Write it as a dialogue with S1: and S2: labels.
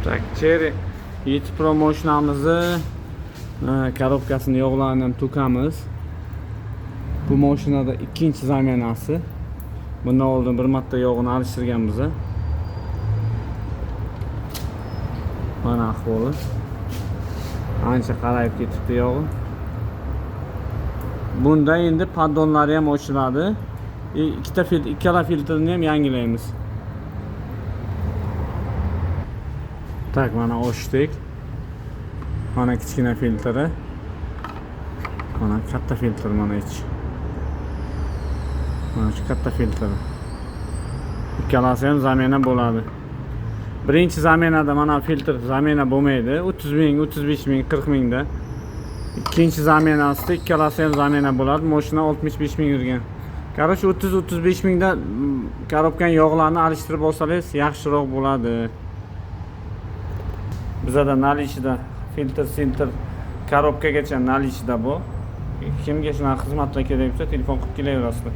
S1: Так, Chery 7 Pro mashinamizni korobkasini yog'larini ham to'kamiz. Bu mashinada ikkinchi замена si. Bundan oldin bir marta yog'ini alishtirganmiz. Mana ahvoli. Ancha qarayib ketibdi yog'i. Bunda endi poddonlari ham ochiladi. Ikkita filtr, ikkala filtrini ham yangilaymiz. Так, mana ochdik. Mana kichkina filtri. Mana katta filtr mana ichi. Mana shu katta filtr. Ikkalasi ham замена bo'ladi. Birinchi замена da mana filtr замена bo'lmaydi. 30 ming, 35 ming, 40 mingda. Ikkinchi замена sida ikkalasi ham замена bo'ladi. Mashina 65 ming yurgan. Короче, 30-35 mingda korobkani yog'larini alishtirib olsangiz yaxshiroq bo'ladi. Bizada наличиda filtr, filtr korobkagacha наличиda bu. Kimga shunaqa xizmatlar kerak bo'lsa, telefon qilib kelaverasizlar.